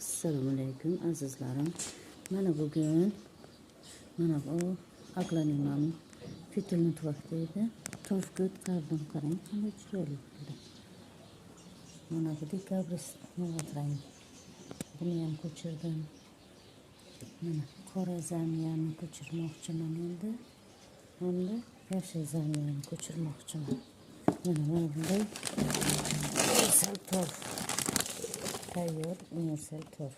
Assalomu alaykum, azizlarim. Mana bugun mana bu aglaonemaning fitilni tuvakda edi. Torfga o'tkazdim, qarang, qanday chiroyli bo'ldi. Mana bu декабрист rang. Buni ham ko'chirdim. Mana qora zamyani ko'chirmoqchiman endi. Hamda yashil zamyani ko'chirmoqchiman. Mana bunday universal torf. Tayyor universal torf.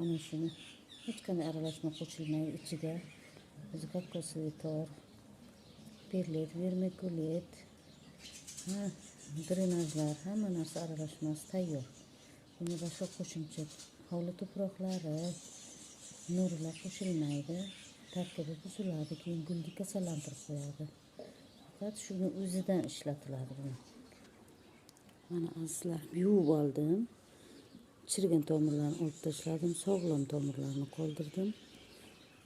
Ana shuni hech qanday aralashma qo'shilmaydi ichiga. O'zi кокосовый torf, perlit, vermikulit, ha, drenajlar, hamma narsa aralashmasi tayyor. Buni boshqa qo'shimcha hovli tuproqlari, nurlar qo'shilmaydi. Tarkibi buziladi, keyin gulni kasallantirib qo'yadi. Faqat shuni o'zidan ishlatiladi buni. Mana azizlar, yuvib oldim. Chirigan tomirlarni olib tashladim, sog'lom tomirlarni qoldirdim.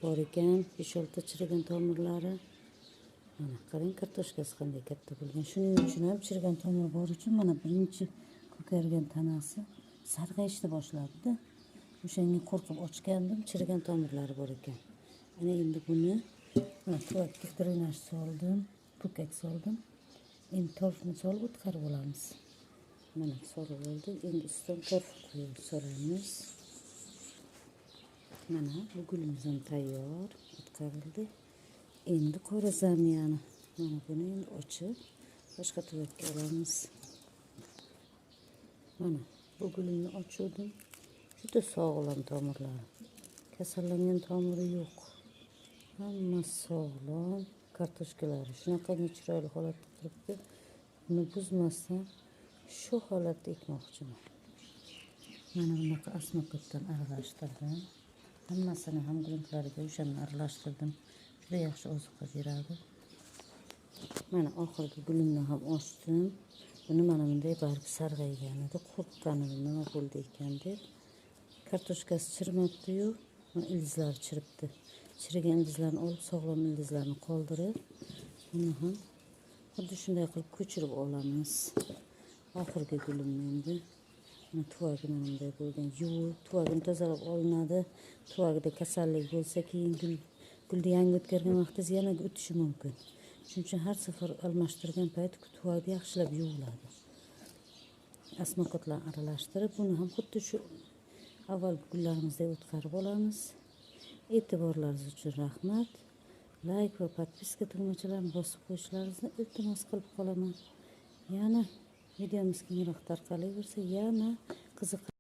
Bor ekan 5-6 chirigan tomirlari. Mana qarang, kartoshkasi qanday katta bo'lgan. Shuning uchun ham chirigan tomir bor uchun mana birinchi ko'kargan tanasi sarg'ayishni boshladi-da. O'shanga qo'rqib ochgandim, chirigan tomirlari bor ekan. Ana endi buni mana tuvakka drenaj soldim, po'kak soldim. Endi torfni solib o'tqarib olamiz. Mana solib oldik. Endi ustidan torf qo'yib solamiz. Mana bu gulimiz ham tayyor, o'tqarildi. Endi qora zamyani mana buni endi ochib boshqa tuvakka olamiz. Mana bu gulimni ochuvdim. Juda sog'lom tomirlari. Kasallangan tomiri yo'q. Hammasi sog'lom. Kartoshkalari shunaqangi chiroyli holatda turibdi. Buni buzmasdan shu holatda ekmoqchiman. Mana bunaqa osmokotdan aralashtirdim. Hammasini ham gruntlariga o'shani aralashtirdim. Juda yaxshi oziqa beradi. Mana oxirgi gulimni ham ochdim. Buni mana bunday bargi sarg'aygan edi. Qo'rqqan edim, nima bo'ldi ekan deb. Kartoshkasi chirimabdi-yu, mana ildizlari chiribdi. Chirigan ildizlarni olib, sog'lom ildizlarni qoldirib, buni ham xuddi shunday qilib ko'chirib olamiz. Oxirgi gulimni endi mana tuvagi mana bunday bo'lgan. Yuvib, tuvagini tozalab olinadi. Tuvagida kasallik bo'lsa, keyin gulni yangi o'tkazgan vaqtingiz yana o'tishi mumkin. Shuning uchun har safar almashtirgan payt tuvakni yaxshilab yuviladi. Osmokotlarni aralashtirib, buni ham xuddi shu avvalgi gullarimizdek o'tkazib olamiz. E'tiborlaringiz uchun rahmat. Layk va подписка tugmachalarini bosib qo'yishlaringizni iltimos qilib qolaman. Yana videomiz kengroq tarqalaversa, yana qiziq.